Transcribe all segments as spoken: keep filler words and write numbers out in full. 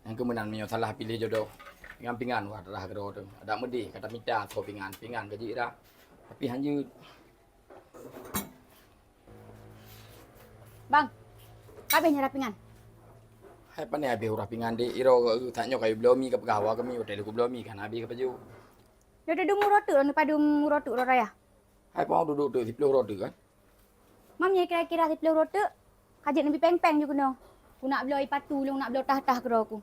Nyang keu meunan meunyoe salah piléh jodoh, pingan-pingan wah rhah keudroe teuh. Adak meudeh ka tamita soe pingan, pingan ka jeuet rhah. Tapi han jeuet. Bang, ka abéh nyan rhah pingan? Hai, pane abéh urah pingan, Dek. Iro, eh, that nyoe kayue bloe mi ka peugah hawa keu mi, watèe lheueh kubloe mi ka hana abéh ka pajoh. Nyoe teudong uroe teuk, nyoe padum uroe teuk uroe raya. Hai, pah duek teuk siplôh uroe teuk kan? Mam, nyoe kira-kira siplôh uroe teuk, ka jeuet neubi péng-péng ju keunoe. Ku nak bloe ie patu lôn, nak bloe tah-tah keudroe ku.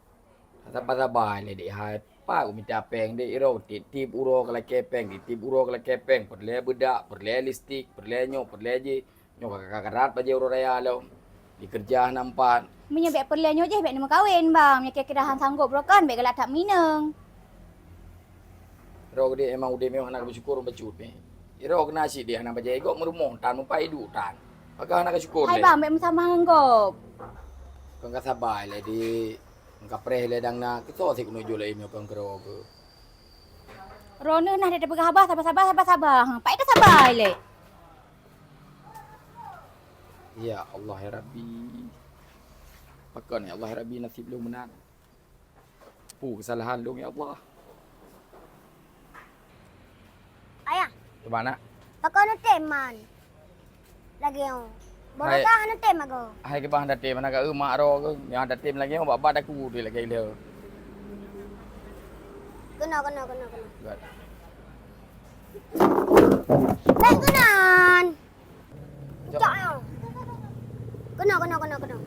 Saba-saba lé, Dek, hai. Pat kumita péng, Dek, iro tiep-tiep uroe ka lakèe péng, tiep-tiep uroe ka lakèe péng, peureulèe beudak, peureulèe lipstik, peureulèe nyoe, peureulèe jéh. Nyoe ka, ka, ka rhat bajèe uroe raya lom. Dikeureuja hana meupat. Meunyoe bèk peureulèe nyoe jéh, bèk neumeukawen, Bang. Meunyoe kira-kira han sanggop droe kan, bèk galak that meuinong. Droe geude emang udeb nyoe hana ka meusyukur bacut nyoe. Droe keunan cit deh hana bajèe gob meurumoh tan, meupat iduek tan. Pakon hana ka syukur lé? Hai Bang, bèk meusaboh ngon gob. Kon ka sabai lé, Dek. Kon ka preh lé dang na. Keu soe sit keuneuk jok lé nyoe kon keudroe keuh? Droeneuh nah, deh tapeugah haba, saba-saba, saba-saba. Ha, pat ka sabai lé. Ya Allah, ya Rabbi. Pakon ya Allah, ya Rabbi, nasib lôn meunan. Peue keusalahan lôn, ya Allah. Ayah. Kiban, Nak? Pakon neutem man lagèe nyoe? Hai. Barokah neutem agoe. Hai, kiban hana tem, hana ka eu mak droe keuh. Nyang hana tem lagèe nyoe, bak-bak daku deh lagèe ilèe. Keunoe, keunoe, keunoe, keunoe. Good. Bèk keunan. Cok. Cok, yo. Keunoe, keunoe, keunoe, keunoe.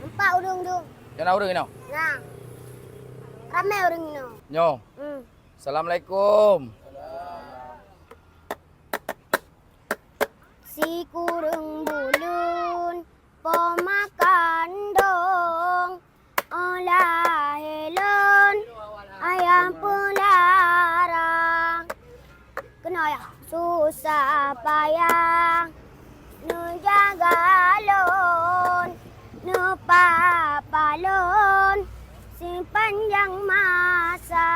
Nampak ureueng tu? Keunoe ureueng inoe? Nah. Ramè ureueng inoe. Nyoe. Hmm. Assalamualaikum. Sikureueng buleuen po makandong. Óh lahé lôn ayah peulara, keunoe yah susah payah neujaga lôn, neupapa lôn sipanjang masa.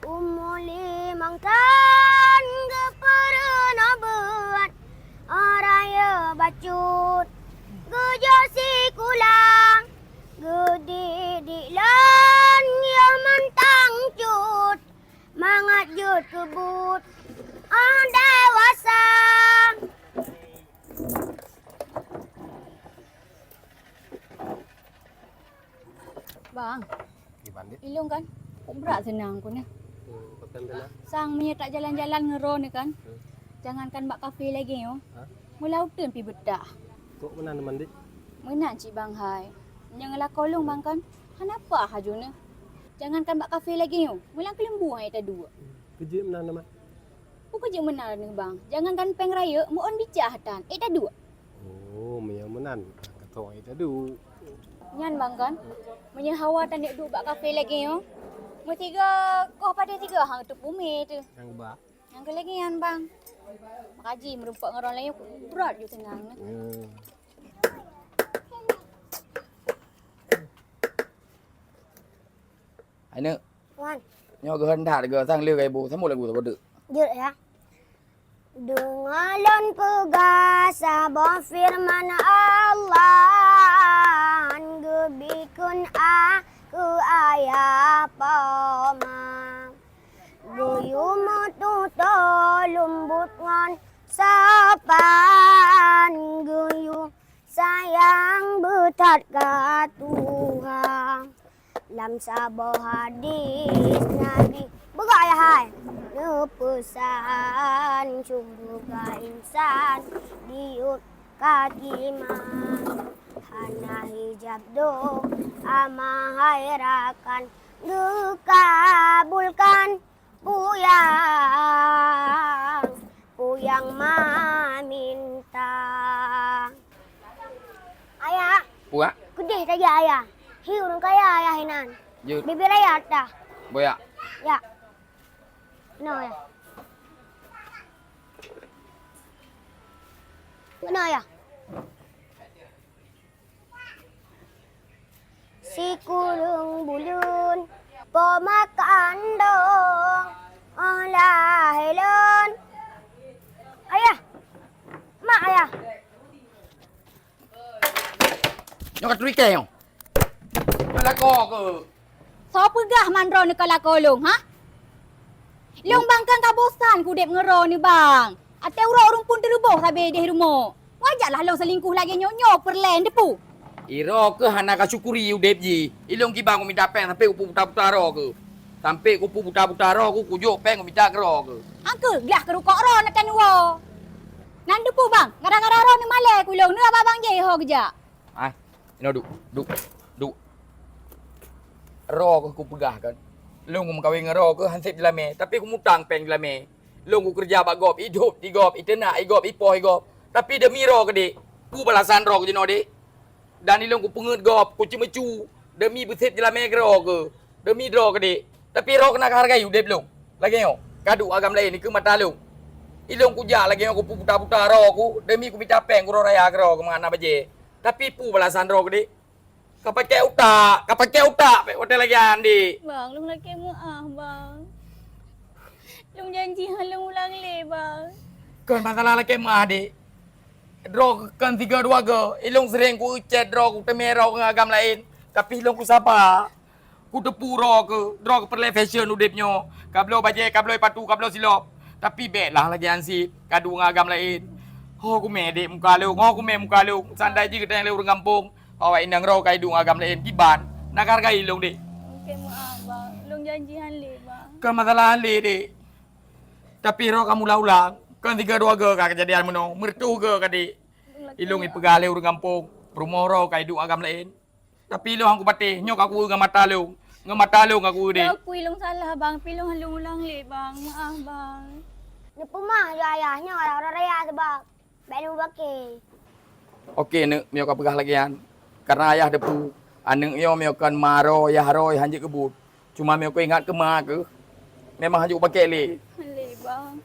Umu limong thon geupeureunoe beuet, óh rayeuk bacut geujok sikula. Geudidik lôn yoh mantong cut, mangat jeuet keu buet óh dewasa. Bang. Kiban deh? Ilôn kan, kok brat seunang ku nyoe. Hmm, pakon teuma? Sang meunyoe tajalan-jalan ngon droeneuh kan, hmm, jangankan bak kafe lagèe nyoe, ha? Meulaut teun pih beutak. Kok meunan teuma, Dek? Meunan cit, Bang, hai. Nyang lakoe lôn, Bang, kan, hana paih laju nyoe. Jangankan bak kafe lagèe nyoe, meulang keuleumbu han ék taduek. Keujieb meunan teuma? Peue keujieb meunan nyoe, Bang? Jangankan péng rayeuk, meu-ôn bicah tan ék taduek. Oh, meunyoe meunan, ka tong ék taduek. Nyan, Bang, kan? Meunyoe hawa tan ék duek bak kafe lagèe nyoe, meusigoe koh padé sigoe han teupumé teuh. Nyang ba? Nyang keu lagèe nyan, Bang. Makaji meurumpok ngon ureueng laén, brat ju seunang nyoe. Ya. Aneuk. Wan. Nyoe geuhon that geu sang lé ibu, sambot lagu saboh deuk. Jeuet ya. Deungoe lôn peugah saboh feureuman Allah, geubri kheun keu ayah po ma. Geuyue meututoe leumbot ngon sopan, geuyue sayang beuthat ka tuha. Lam saboh hadis Nabi, beugok ayah hai, neupeusan syeuruga insan jiyue ka timang. Hana hijab doa mahai rakan geukabulkan. Puyang, puyang maminta. Ayah. Puak. Keudeh tajak ayah. Hi ureueng kaya ayah inan. Jeuet. Bibir ayah tah. Boyak. Ya. Keunoe ya. Keunoe ya. Sikureueng buleuen po makandong óh lahé lôn. Ayah, mak ayah. Nyoe ka turi kée nyoe. Nyoe lakoe keuh. Soe peugah man droeneuh ka lakoe lôn, ha? Lôn bang kan ka bosan kudeb ngon droeneuh bang. Até uroe rumpun teuruboh sabe deh rumoh. Wajar lah lôn selingkuh lagée nyoe, nyoe peureulée neudepu. Droe keuh hana ka syukuri udeb jih. Ilôn kiban kumita péng sampai kuputa-puta droe keuh. Sampai kuputa-puta droe keuh, kujok péng kumita keu droe keuh. Angkeuh glah keurukok droe na tan woe. Nan depu bang, gara-gara droeneuh malée kulôn, neuh abang jih ho geujak. Ai, inoe duek, duek, duek. Droe keuh kupeugah kan. Lôn kumeukawen ngon droe keuh han sép jilamé, tapi kumutang péng jilamé. Lôn kukeureuja bak gob, idop di gob, iteunak i gob, ipoh i gob. Tapi demi droe keuh dek, peue balasan droe keuh jinoe dek? Dan ilôn kupeungeut gob, kuceumeucue demi beusép jilamé keu droe keuh, demi droe keuh dek. Tapi droe keuh na kahargai udeb lôn. Lagée nyoe, kaduek agam laén dikeue mata lôn. Ilôn kujak lagée nyoe kuputa-puta droe keuh demi kumita péng uroe raya keu droe keuh mangat na bajée. Tapi peue balasan droe keuh dek? Ka pakai utak, ka pakai utak pék watée lagée nyan dek. Bang, lôn lakée meu'ah bang. Lôn janji han lôn ulang lé bang. Kon masalah lakée meu'ah dek. Droe keuh kon sigoe dua goe, ilôn seuréng kuchat droe keuh teumé droe keuh ngon agam laén, tapi ilôn kusaba. Kuteupeu droe keuh, droe keuh peureulée fashion udeb nyoe. Kabloe bajée, kabloe patu, kabloe silop. Tapi bék lah lagée nyan cit, kaduek ngon agam laén. Ho kumé dek muka lôn, ho kumé muka lôn. Sandai jih geutanyoe lé ureuëng gampông, awak inong droe kaiduek ngon agam laén. Kiban, na kahargai ilôn dek. Lakée meu'ah bang, lôn janji han lé bang. Kon masalah han lé dek. Tapi droe keuh mula ulang, kon sigoe dua goe ka keujadian meunoe, meureutoh goe ka dek. Ilôn ipeugah lé ureuëng gampông, peurumoh droe kaiduek agam laén. Tapi ilôn han kupatéh, nyoe ka kueu ngon mata lôn, ngon mata lôn ka kueu dek. Nyoe kui lôn salah bang, pi lôn han lôn ulang lé bang, meu'ah bang. Neupeumah jo ayah nyoe raya sabab bék lôn bakée. Oke neuk, meunyoe ka peugah lagée nyan, karena ayah deupeu, aneuëk nyoe meunyoe kon ma droe, yah droe han jeuet keubuet. Cuma meunyoe kuingat keu ma keuh, memang hana jeuet kupakée lé. Lé bang.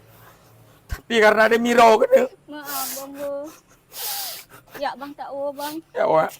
Tapi karena demi droe keuh neuk. Meu'ah bang beuh. Yak bang tak woe bang. Yak wak.